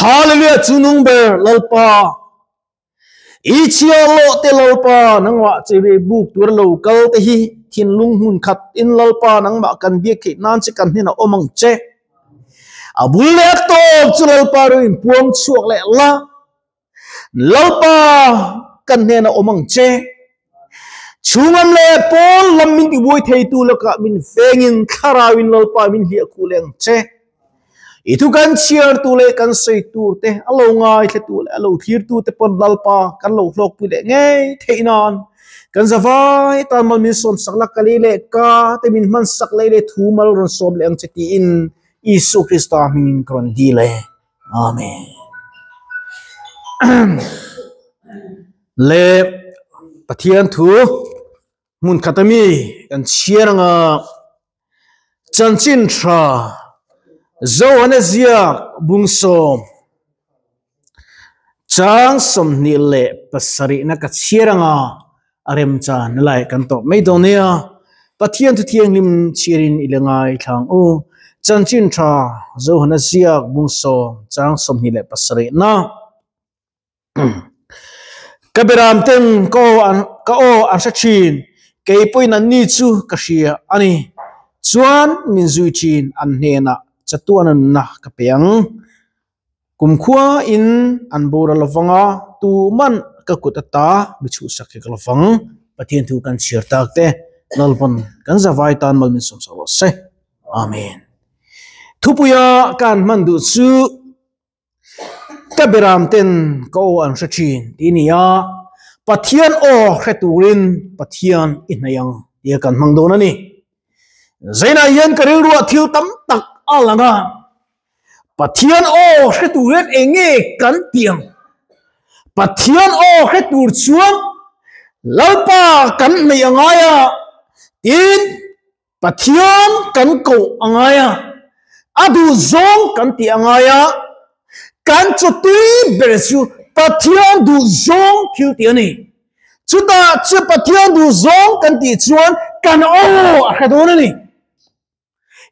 Hallelujah chunung ber Lalpa I chhiarloh te Lalpa nangmah cheve buk tur lo kal te hi thinlung hmun khat in Lalpa nangmah kan biak theih nan che kan hnenah awm ang che. A bul leh a tawp chu Lalpa ro in puang chhuak leh la. Lalpa kan hnenah awm ang che. Chhungam leh pawl lam min tibuai theitu lakah min vengin thlarau in Lalpa min hliah khuh leh ang che. I thu kan chhiar tu leh kan sawi tur te, a lo ngaithla tu leh a lo thlir tu te pawn Lalpa kan lo hlawkpui leh ngei theih nan kan zavai tan mal min sawm sak la ka lei leh ka te min hman sak lei leh thu mal rawn sawm leh ang che tiin Isua Krista hmingin ka rawn dil e. Amen. Le Pathian thu hmun khat ami kan chhiar anga Chanchin tha Johana ziak bungsawm chang 27 na ka chhiar anga a remchan na lai kan tawp mai dawn nia. Pathian thu thianghlim chhiarin i la ngaithlang u. Chanchin tha Johana ziak bungsawm chang 27 na. Ka beram ten ka aw an ka aw an hre thin, kei pawhin an ni chu ka hria a ni. Chuan min zui thin an hnenah chatuan a nunna ka pe ang. Kumkhua in an boral lovang a, tuman ka kut ata mi chhuhsak hi ka lovang. Pathian thu kan chhiar tak te Lalpawn kan zavai tan mal min sawmsak rawh se. Amen. Thupuia kan hman duh chu. Ka beram ten ka aw an hre thin tih a ni a, Pathian aw hre turin Pathian i hnaih ang tia kan hmang dawn a ni. Zainah hian ka rilruah thil tam tak a lang a, Pathian aw hre turin eng nge kan tih ang? Pathian aw hre tur chuan Lalpa kan hnaih a ngai a, tin Pathian kan koh a ngai a, a duh zawng kan tih a ngai a, kan chawtui ber chu Pathian duh zawng thil tih a ni. Chutah chu Pathian duh zawng kan tih chuan kan aw a hre dawn a ni.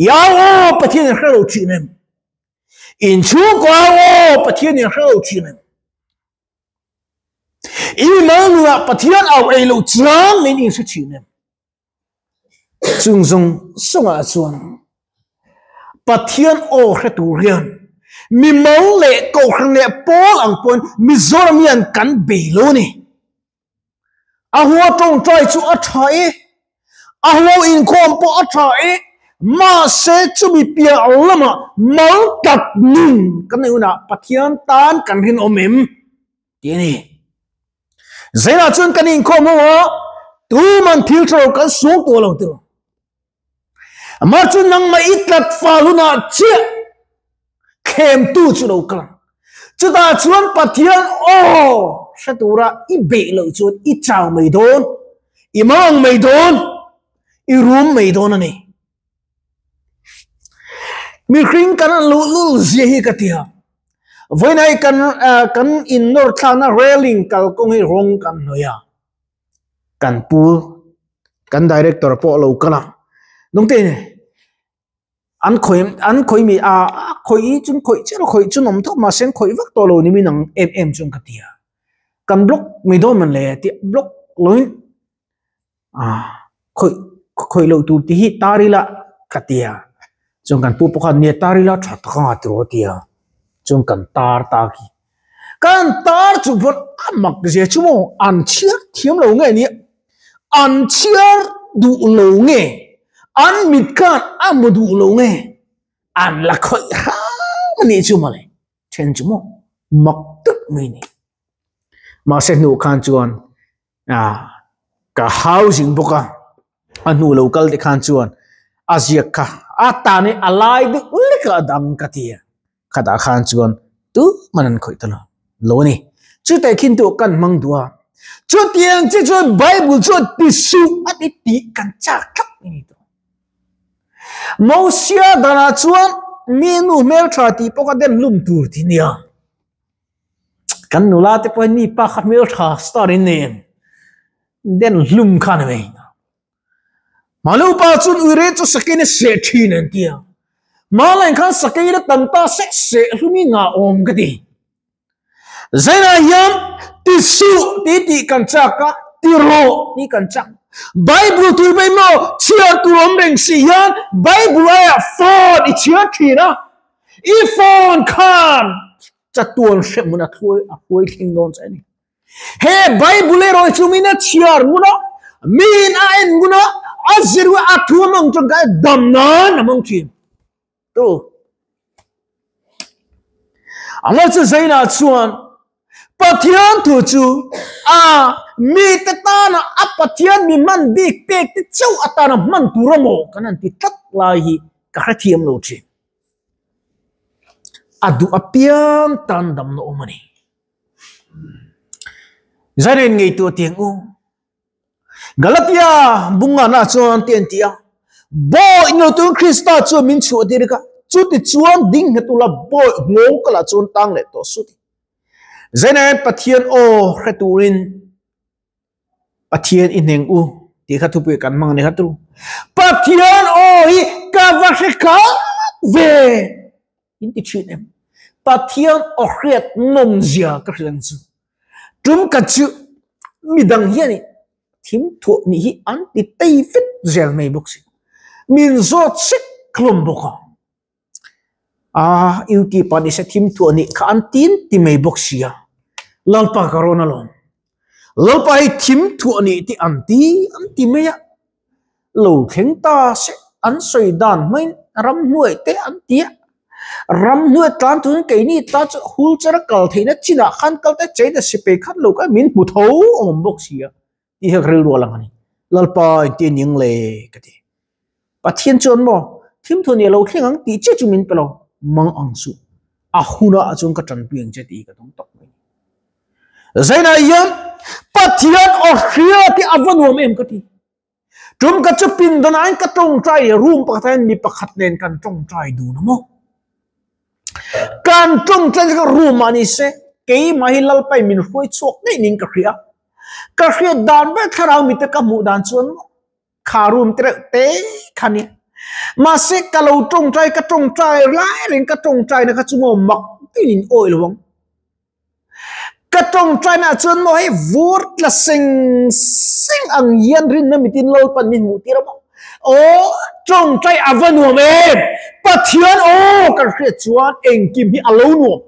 I au aw Pathian in hre lo thin em? Inchhungkaw au aw Pathian in hre lo thin em? I mimal nunah Pathian au ei loh chuan min inhre thin em? Chung zawng zawngah chuan Pathian aw hre tur hian mi mal leh kohhran leh pawl ang pawhin Mizoram hian kan bei lo a ni. A hua tawngtai chu a tha e, a hua inkhawm pawh a tha e, mahse chumi piah lamah mal tak nun kan neih hunah Pathian tan kan rinawm em tih a ni. Zainah chuan kan inkhawm ho a, tuman thil tha lo kan suang tawh lo tiraw. Amah chu nangmah i tlat fal hunah chiah thlemtu chu lo kal ang. Chutah chuan Pathian aw hre tura i beih loh chuan i chau mai dawn, i mang mai dawn, i rum mai dawn a ni. Mihring kan an luh lul zia hi ka ti a, vawiinah kan kan in nawr thlakna railing kalkawng hi rawng kan hnawih a, kan pu kan director pawh a lo kal a, nungte an khawih an khawih mi a khawih chu khawih chiah lo khawih chu an awm tawp mahse an khawih vak tawh lo ni min ang em em chuan ka ti a, kan block mai dawn man le tih block loin. Khawih khawih loh tur tih hi tar ila ka ti a, chuan kan pu pawh khan nia tar ila tha tak anga tiraw a ti a, chuan kan tar ta khi. Kan tar chu pawn a mak zia chu maw an chhiar thiam lo nge nia, an chhiar duh lo nge, an mit khan a mu duh lo nge, an la khawih hram a nih chu mawle, then chu maw mak tak mai a ni. Mahse hnuh khan chuan ka housing bawk a a hnu lo kal te khan chuan a ziak kha a tan hi a lai deuh lek a dang ka ti a khatah khan chuan tuman an khawih ta lo lo a ni chutah khin tu kan hmang duh a chutiang chi chuan bible chuan ti suh a ti tih kan chak tlat a ni tawh Mosia danah chuan mi nu hmeltha tih pawh kha den hlum tur ti nia. Kan nula te pawh hian mi pa kha hmeltha star in nei em den hlum kha ni mai. Mahni upa chuan uire chu sakin a seh thin an ti a. Hmanlaiin khan sakei la tam ta sek seh hlum i ngah awm ka ti. Zainah hian ti suh ti tih kan chak a, ti rawh tih kan chak. Bible tur pawh emaw chhiar tur awm reng si hian Bible aiah phone i chhiar thin a, i phone khan chatuan hrehmun a hruai a hruai thleng dawn che a ni. He Bible erawh chu min a chhiar ngun a, min a en ngun a, a zir a thu a hmang tangkai dam nan a hmang thin. Tu. Anga chu Zaina chuan Pathian thu chu a mite tana a Pathian mi hman bik pek te chauh atana hman tur a maw kan han ti tlat lai hi ka hrethiam lo thin. A duh apiang tan damna awm a ni. Zaina in ngei tu a tiang u. Galatia bungana chuan ti an ti a, Bawi ni lo turin Krista chuan min chhuah tir kha, chuti chuan ding nghet ula bawi nghawng kalah chuan tang leh tawh suh ti. Zainain Pathian aw hre turin Pathian i hneng u tih kha thupui kan hmang a ni kha tu. Pathian aw hi ka va hre khat ve in ti thin em? Pathian aw hriat nawmzia ka hrilh ang chu. Tum ka chu midang hian i thim thuah nih hi an ti tei vek zel mai bawk si. Min zawt sek hlawm bawk a. Aa UT pa nise thim thuah nih kha an tin ti mai bawk si a. Lalpa ka rawn alawm. Lalpa hi thim thuah nih tih an ti an ti mai a. Lo thleng ta se an sawi dan hmain ramhnuai te an ti a. Ramhnuai tlan turin keini ta chu hul chara kal theihna chinah khan kal te cheina sipei khat lo khan min hmu tho awm bawk si a tih hi ka rilru a lang a ni. Lalpa engtin ning le ka ti. Pathian chuan maw thimthu nih a lo thleng ang tih chiah chu min pe lo, mang ang suh. A hunah chuan ka tanpui ang che tih hi ka dawng tawp mai. Zainah hian Pathian aw hria tih a va nuam em ka ti. Tum ka chu pindanah ka tawngtai room pakhat hian mi pakhat nen kan tawngtai dun a maw. Kan tawngtai ka room ah ni se keimah hi Lalpai min hruai chhuak ngei niin ka hria. Ka hriat dan ber thlarau mite ka hmuh dan chuan maw kha room te reuh te kha nia. Mahse ka lo tawngtai ka tawngtai lai reng ka tawngtai na kha chu maw mak tin in awih lo ang. Ka tawngtaina ah chuan maw hei vur tla seng seng ang hian rinna mitin Lalpan min hmuh tir a maw? Aw tawngtai a va nuam em! Pathian aw kan hriat chuan engkim hi a lo nuam.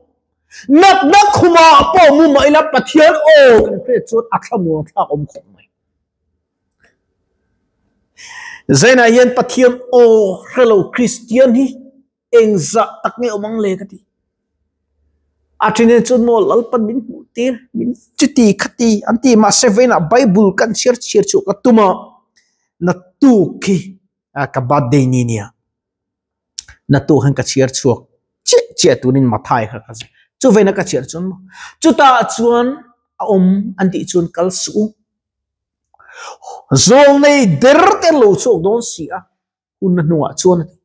Natna khumah pawh mu mah ila Pathian aw kan hriat chuan a thlamuang thlak awm khawp mai. Zainah hian Pathian aw hrelo Kristian hi Engzah tak nge awm ang le ka ti. A then chuan maw Lalpan min hmuh tir, min chuti khati an ti mahse vawiinah Bible kan chhiar chhiar chhuah ka tum a, naktuk hi ka birthday ni nia, naktuk hian ka chhiar chhuak chiah chiah turin Mathai kha ka zir. Chu vawiinah ka chhiar chuan maw chutah chuan a awm an tih chuan kal suh u. Zawlnei der te an lo chhuak dawn si a. Hun a hnungah chuan a ti.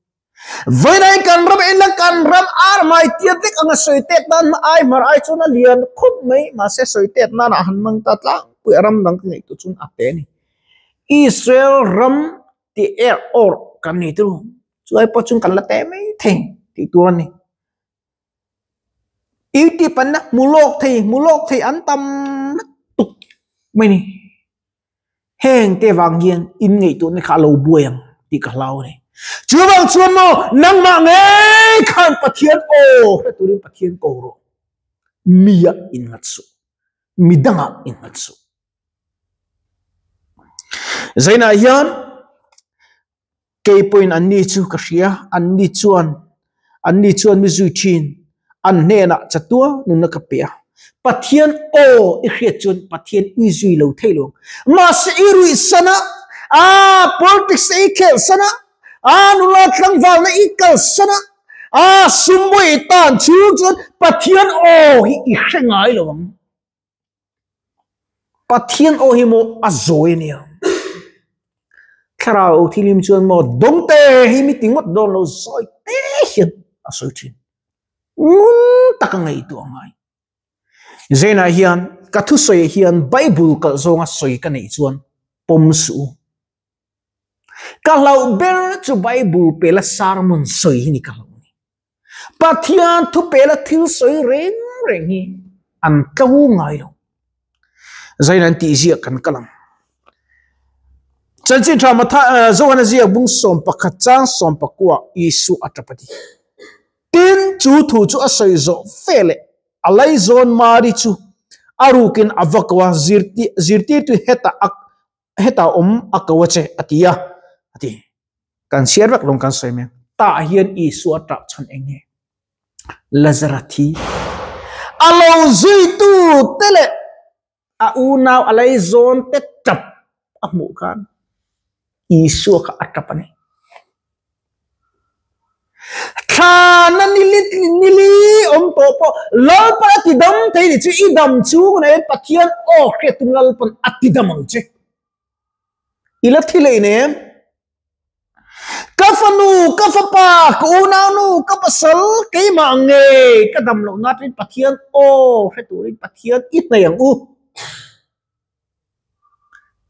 Vawiinah kan ram enna kan ram ar mai tia vek anga sawi tet nan hma ai hmar ai chuan a lian khawp mai mahse sawi tet nan ah han hmang ta tlangpui a ram dang ka ngaihtuah chuan a pe a ni. Israel ram tih er awr kan nei turu chuai pawh chuan kan la teh mai thei tih tur a ni. Youtube an la hmu lawk thei hmu lawk thei an tam lutuk mai ni. Heng te vang hian in ngaihtuahna kha a lo buai ang tih ka hlau a ni. Chu vang chuan maw nangmah ngei khan Pathian aw hre turin Pathian ko rawh. Mia innghat suh. Midangah innghat suh. Zainah hian Kei pawhin anni chu ka hria, anni chuan anni chuan mi zui thin, an hnenah chatua nunna ka pe a. Pathian aw i hriat chuan Pathian i zui lo thei lo ang. Mahse i ruih san a, aa politics te i khel san a, aa nula tlangvalna i kal san a, aa sumbawi i tan chhung chuan Pathian aw hi i hre ngai lo ang. Pathian aw hi maw a zawi a nia. Thlarau thilim chuan maw dawngte hi mi ti ngawt dawn lo zawi te hian a sawi thin. Ngun taka ngaihtuah a ngai. Zainah hian ka thusawi hian Bible kalh zawnga sawi ka neih chuan pawm suh u. Ka hlauh ber chu Bible pela sermon sawi hi ni ka hlauh. Pathian thupela thil sawi reng reng hi an tlo ngai lo. Zain an tih ziak kan kal ang. Chanchin tha Matha Johana ziak bung 11 chang 19 Isu a tap a ti. Tin, chu thu chu a sawi zawh fe leh a laizawn Mari chu a rukin a va ko a, zirtirtu heta heta awm a ko a che a ti a, a ti. Kan chhiar vek lawng kan sawi mai ang. Tah hian Isua tah chhan eng nge? Lazara thi. A lo zuitu te leh a unau a laizawn te tap a hmuh khan Isua kha a tap a ni. Thlana nili awm tawh pawh Lalpan a ti dam thei ni chu i dam chhung nen Pathian aw hriat tum Lalpan a ti dam ang che. I la thi leh nem. Ka fanu, ka fapa, ka unaunu, ka pasal, keimah ngei ka dam loh na tiin Pathian aw hre turin Pathian i hnaih ang u.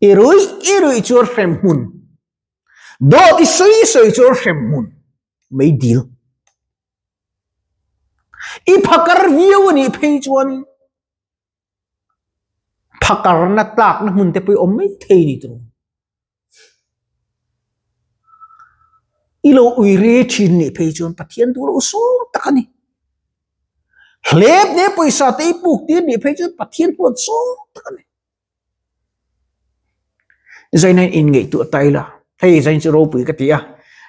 I ruih i ruih chuan hrem hmun. Dawt i sawi i sawi chuan hrem hmun. Mei dil. I phakar viau a nih phei chuanin Phakarna tlakna hmun te pawh hi awm mai thei ni tur. I lo ui re thin nih phei chuan Pathian duh loh sawng tak a ni. Hlep ne pawisa te i puk tir nih phei chuan Pathian huat sawng tak a ni. Zaina in ngaihtuah ta ila, hei zain chu ropui ka ti a,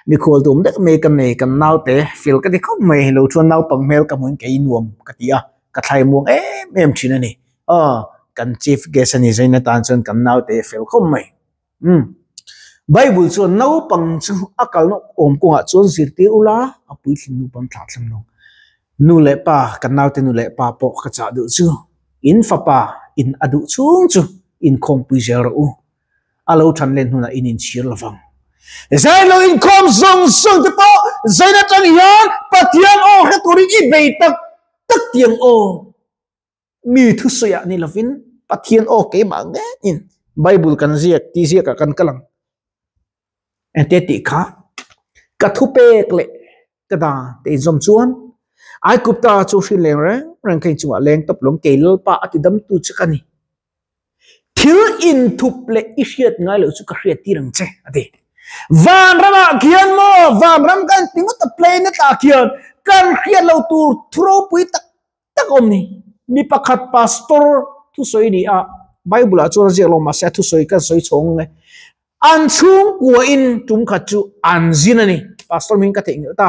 mikhual tum deuh mai ka nei, kan naute fel ka ti khawp mai, lo chuan naupang hmel ka hmuin kei nuam ka ti a, ka thlai muang em em thin a ni. Aw, kan chief guest a ni zain atan chuan kan naute fel khawp mai. Umm, Bible chuan naupang chu a kalna awm kawngah chuan zirtir ula, a puitling nupan thlah thleng lo. Nu leh pa, kan naute nu leh pa pawh ka chah duh chu, in fapa in a duh chhung chu inkhawmpui zel rawh u. A lo than len hunah in inchhir lo vang. Zai lo inkhawm zawng zawng te pawh zain atang hian Pathian aw hre turin i bei tak tak tiang aw. Mi thusawiah ni lovin Pathian aw keimah ngeiin Bible kan ziak tih ziakah kan kal ang. Engte tih kha ka thupek leh ka dan te inzawm chuan Aigupta chu hrin leng reng reng kha inchungah leng tawp lawng kei Lalpa a ti damtu che ka ni. Thil inthup leh i hriat ngai loh chu ka hriat tir ang che a ti. Vanramah khian maw vanram kan ti ngawt a planet ah khian kan hriat loh tur thu ropui tak tak awm ni. Mi pakhat pastor thusawi ni a, Bible ah chuan a ziak lo mahse a thusawi kan sawi chhawng ang e. An chhungkua in tum khat chu an zin a ni. Pastor hming ka theihnghilh ta.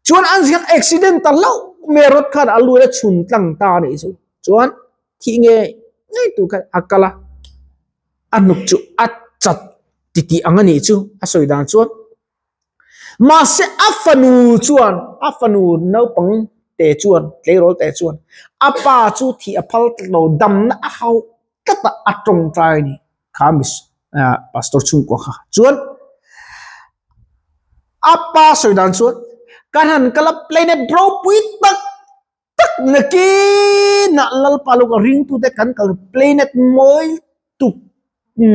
Chuan an zin accident ta hlauh mai a rawt khan a lu a chhun tlang ta a nih chu. Chuan thih ngei ngei tur khan a kal a, a hnuk chu a chat titih ang a nih chu a sawi dan chuan. Mahse a fanu chuan, a fanu naupang te chuan, tleirawl te chuan a pa chu thih a phal tlat lo, damna a hauh tlat a, a tawngtai a ni. Kha mis pastor chhungkua kha chuan a pa sawi dan chuan kan han kal a planet ropui tak tak nakinah Lalpa lo ka ringtute kan kal planet mawi tuk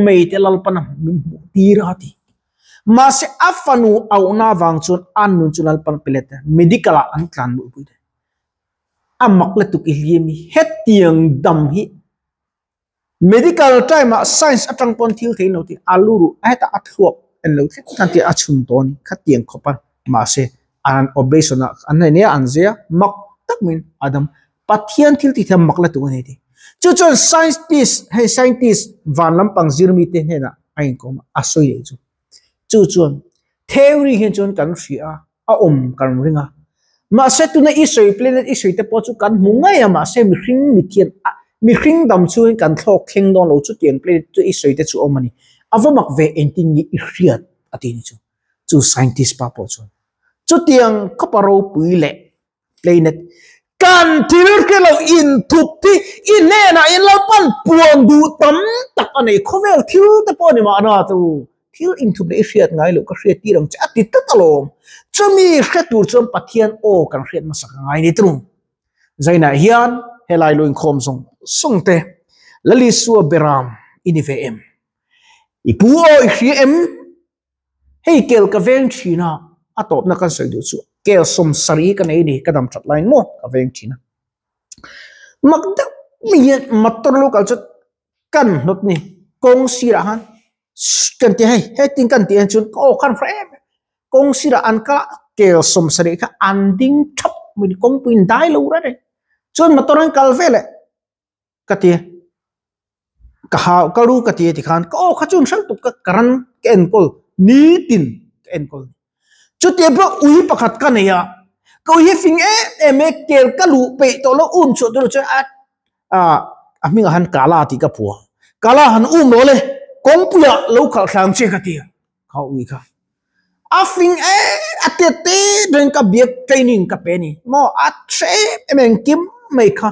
mai te Lalpana min hmuh tir a ti. Mahse a fanu auhna avang chuan a nun chu Lalpan pe let a, medical ah an tlan luh pui thei. A mak lutuk i hliam hi hetiang dam hi medical time ah science atang pawn thil thei lo tih a lu ruh a hetah a thluak en lo thleng khan tih a chhun tawh a ni khatiang khawp a mahse an operation ah an nei nia an zia mak tak mai in a dam Pathian thil tih thiam mak la tuk a ni tih chu chuan scientist hei scientist van lampang zir mi te hnenah a inkawm a a sawi leh chu chu chuan theory hian chuan kan hria a. a awm kan ring a. Mahse tuna i sawi planet i sawi te pawh chu kan hmu ngei a mahse mihring mithian a mihring dam chungin kan thlawk thleng dawn lo chutiang planet chu i sawi te chu awm a ni. A va mak ve engtin nge i hriat a ti ni chu. Chu scientist pa pawh chuan chutiang khawpa ropui leh planet kan thil hre lo inthup hi i hnenah in Lalpan puan duh tam tak a nei khawvel thil te pawh a ni mahna chu thil inthup leh i hriat ngai loh ka hriat tir ang che a ti tlat alawm chumi hre tur chuan Pathian aw kan hriat hmasak a ngai ni tlung Zainah hian helai lo inkhawm zawng zawng te Lalisua Beram i ni ve em i pu aw i hria em Hei kel ka veng thin a, a tawpna kan sawi duh chu Kel 70 ka nei ni ka dam that laiin maw ka veng thin a. Mak deuh mai hian motor lo kal chu kan hnawt ni kawng sirah khan kan ti hei hetin kan tih hian chuan aw khan hre em em kawng sirah an kal a kel 70 kha an ding thap mai ni kawngpui in dai lo reng reng chuan motor an kal veleh ka ti a ka hau ka lu ka ti a tikhan ka aw kha chu an hralh tuk ka ka ran ka enkawl nitin ka enkawl chutia pawh ui pakhat ka nei a ka ui hi fing em em e kel ka luh peih tawh lo um chhuah tur chuan a ah a hmingah han kala tih ka phua kala han um lo le kawngpuiah lo khalh thlang che ka ti a kha ui kha a fing em a tet te reng ka biak training ka pe ni maw a hre em em engkim mai kha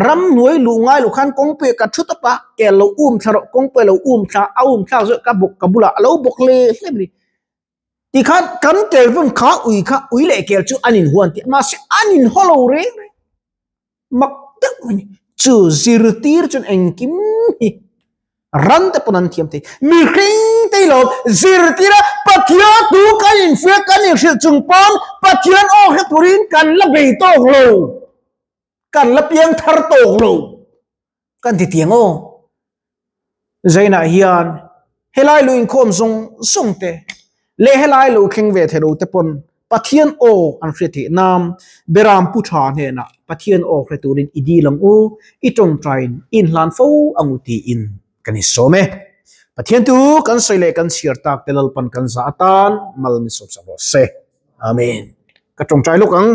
ramhnuai luh ngai loh khan kawngpuiah ka thu tawp a kel lo um thla rawh kawngpuiah lo um thla a um thlak zawh ka bawk ka bulah a lo bawk hle hle mai tikhan kan kel vun kha ui kha ui leh kel chu an inhuan tih mahse an inhaw lo reng reng mak deuh mai ni chu zirtir chuan engkim hi ran te pawn an thiam thei mihring te ilo zirtir a Pathian tu kan infiah kan inhrilh chung pawn Pathian aw hre turin kan la bei tawk lo kan la piang thar tawk lo kan ti tiang aw Zainah hian helai lu inkhawm zawng zawng te leh helai lo thleng ve thei lo te pawn Pathian aw an hriat theih nan Beram Pu Tha hnenah Pathian aw hre turin i dil ang u, i tawngtain i inhlan fo ang u tiin kan insawm e. Pathian tu kan sawi leh kan chhiar tak te Lalpan kan zah atan mal min sawmsak rawh se. Amen. Ka tawngtai lawk ang.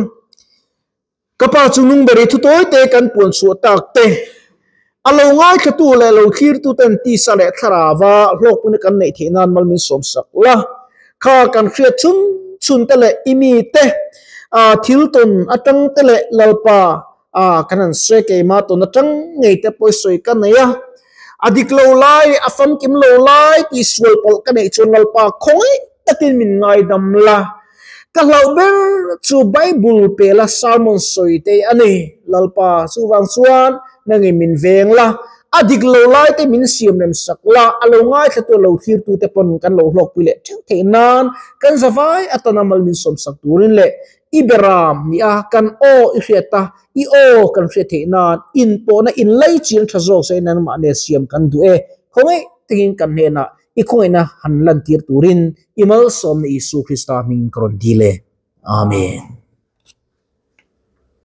Ka pa chu nung ber i thu tawi te kan puan chhuah tak te, a lo ngaithlatu leh lo thlirtu ten tisa leh thlarava hlawkpuna kan neih theih nan mal min sawm sak la. Kha kan hriat chhun chhun te leh i mi te thil tawn atang te leh Lalpa kan han sawi keimah tawn atang ngei te pawisawi ka nei a, a dik lo lai leh a famkim lo lai tih sual pawlh ka neih chuan Lalpa khawngaih takin min ngaidam la. Ka hlauh ber chu Bible pela sermon sawi te a ni. Lalpa, chuvang chuan nangin min veng la, a dik lo lai te min siam rem sak la, a lo ngaithlatu a lo thlirtu te pawn kan lo hlawkpui leh theuh theih nan kan zavai atana mal min sawm sak turin leh i beram ni a kan aw i hriat a, i aw kan hriat theih nan inpawhna inlai chiang tha zawk se nangmah nen siam kan duh e. Khawngaih takin kan hnenah I khawngaihna han lantir turin i malsawmna Isu Krista hming ka rawn dil e. Amen.